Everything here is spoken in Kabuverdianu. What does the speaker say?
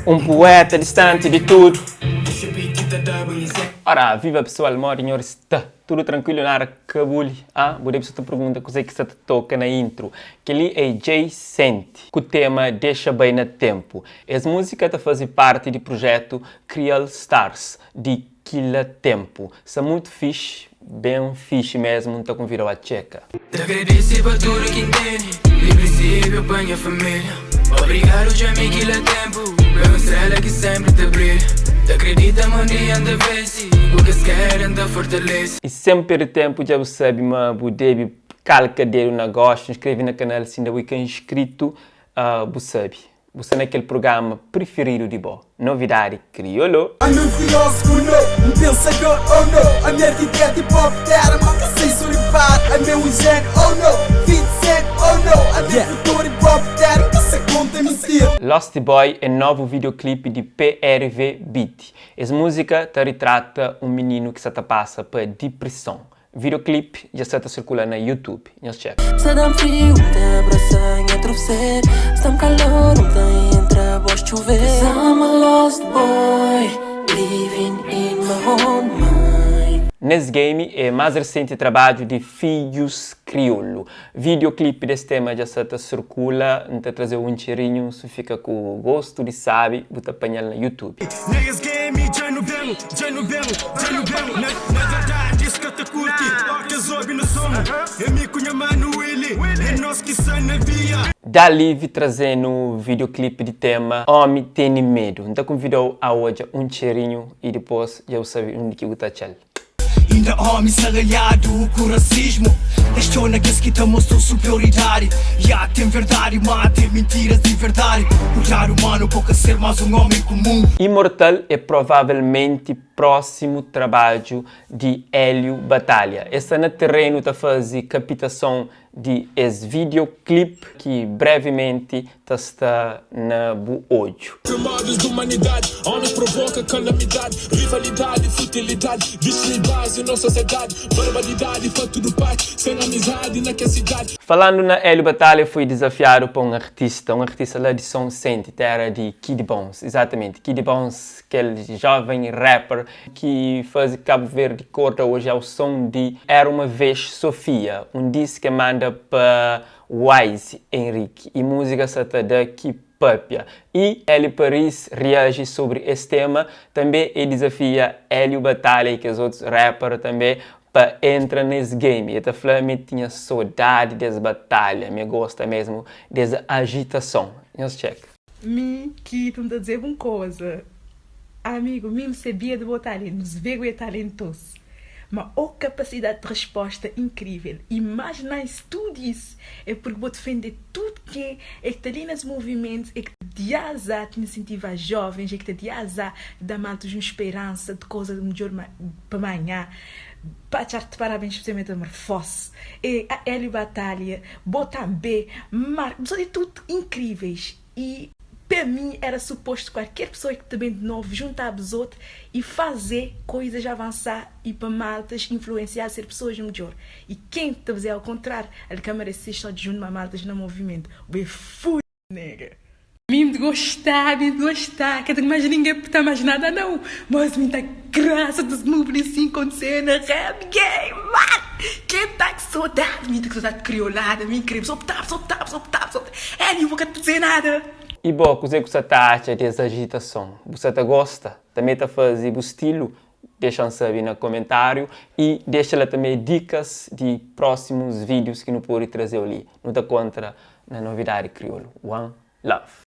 Um poeta distante di tudu. Ora, viva pesoal, modi nhor sta? Tudu trankuilu nada kabuli? Ah, bu debe sa ta pergunta kuzê ki sta ta toka na intro. Kel-li é Jay Cent ku tema Dexa Bai Na Tempu. Es múzika ta faze parti di prujetu Kriol Stars di Kila Tempu. Sta mutu fixi, ben fixi mesmu, N ta konvida-u a txeka. Ta agradese pa tudu ki N tene Di prinsípiu pa nha família Obrigadu dja mi kila ténpu Pa un stréla ki sénpri ta brilha Ta kridita ma un dia N ta vense Ku kes kéda N ta fortalese. I sen perde ténpu dja bu sabe ma bu debe kalka dedu na gostu, inskreve na kanal si inda bu ka inskritu, bu sabe. Bu sta na kel prugrama prifiridu di bo, Novidadi Kriolu! Ami un filósofo no, un pensador oh no Ami arkitetu hip hop terra ma ka sei suripar Ami é un jéniu oh no, 50 Cent oh no Ami é futuru hip hop terra N ka sa konta mintira. Lost Boy é novu videoclip di PRV Beat. Es múzika ta ritrata un mininu ki sa ta pasa pa diprison. Videoclip dja sta ta sirkula na YouTube. Nhos txeka. Sta da-m friu, N ta abrasa nha travesseru Sta-m kalor, N ta entra bós txuveru Cause I'm a lost boy, living in my own mind. Nes Game é más resenti trabadju di Fidjus Kriolu. Videoclip des tema dja sta ta sirkula. N ta traze-u un txerinhu su fika ku gostu di sabi, bu ta panha-l na YouTube. Na es game dja nu ben, dja nu ben, dja nu ben Na, na verdadi es ka ta kurti ó kes obi no som É mi ku nha manu Willy, é nos ki sa na via. Da Live traze-nu videoclip di tema Omi Tene Medu. N ta kunvida-u a odja un txerinhu y dipos dja bu sabe undi ki bu ta atxa-l. Inda omi sta raliadu ku rasismu. Es txona kes ki ta mostra superioridadi. Ya, ten verdadi, ma ten mintiras di verdadi. Kudadu manu pa ka ser mas un omi kumun. Imortal é provavelmenti prósimu trabadju di Hélio Batalha. El sta na terenu ta faze kapitason di es videoclip ki brevimenti ta sta na bu odju. Primários di humanidade, Homis provoka kalamidade, Rivalidade, futilidade, Destrui base nos sosiedade, Barbaridade, pa tudu parti, Sen amizade na kes sidade. Falandu na Hélio Batalha foi dizafiadu pa un artista, un artista la di Soncente, tera di Kid Bones, izatamenti, Kid Bones, kel joven rapper ki faze Cabo Verde korda oji ao son di Era Uma Vez Sofia, un diss ke manda pa Wise Henrique y múzika sa ta da ki papia. Y Hélio Paris riaji sobri es tema, tanbe e dizafia Hélio Batalha y kes otus rapper tanbe pa entra nes game. E ta fla mi tinha sodadi des batalha, mi gosta mesmu des ajitason. Nhos txeka. Mi ki N ta dizeba un koza, amigu, mi N sabia di bo talentu, N ve ku e talentosu, ma o kapasidadi di resposta inkrivel, i mas nice tudu is é purki bo difende tudu ken é ki ta li nes movimentus, é ki ta diaza ta insentiva jovens, é ki ta diaza da maltas un speransa di koza midjor pa manha. Pa txar-te parabens pa ser metamorfose, e a Hélio Batalha, bo tanbe, Marco, bo di tudu inkriveis i pa mi era suposto kualker pesoa ki ta ben di novu juntá bzot i fazê koizas avansá i pa maltas influensiá ser pesoas midjor i ken ta fazê ao kontrário el ka merese sta djuntu ma maltas na movimentu bo é fudidu nega. Mi n gostá, mi n gostá, ka ta mais ninguém pa ta mais nada não, mas mi ta graça dos move li sim acontecer na rap game, man, quem tá com saudade, mi tá com saudade de criolada, mi crê só tá, só tá, só tá, só tá, é mi boca tá dizer nada. I bo, kuzê ku sa ta atxa des ajitason? Bu sa ta gosta? Tanbê ta faze bu stilu? Dexa-m sabe na komentáriu i dexa la tanbê dikas di prósimus vídius ki nu pode traze-u li. Nu ta kontra na Novidadi Kriolu. One love!